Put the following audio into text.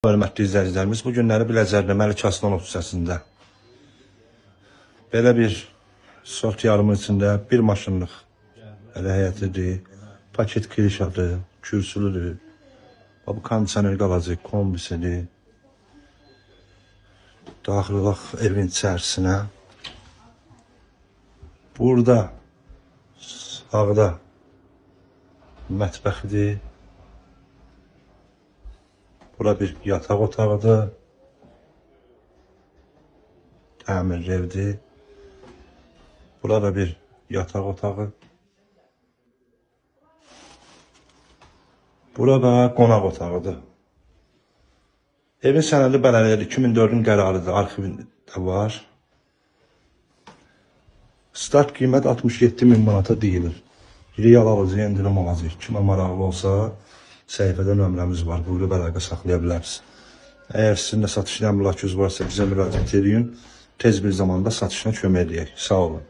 Hörmətli izləyicilərimiz, bu günləri Biləcərdə Məlik Aslanov küçəsində belə bir sot yarımın içində bir maşınlıq belə həyətidir, paket kirişadır, kürsülüdür. Bu kondisioner qalacaq, kombisidir. Daxil olaq evin içərisinə. Burada sağda mətbəxidir. Bura bir yataq otağıdır. Təmirli evdir. Burada bir yataq otağı. Burada qonaq otağıdır. Evin sənədi bələdiyyədir. 2004-ün qərarıdır. Arxivində var. Start qiymət 67 min manata deyilir. Real alıcıya endirim olacaq. Kimə maraqlı olsa səhifədə nömrəmiz var. Buyurub əlaqə saxlaya bilərsiniz. Əgər sizin də satışda əmlakınız varsa bizə müraciət edin. Tez bir zamanda satışına kömək eləyək. Sağ olun.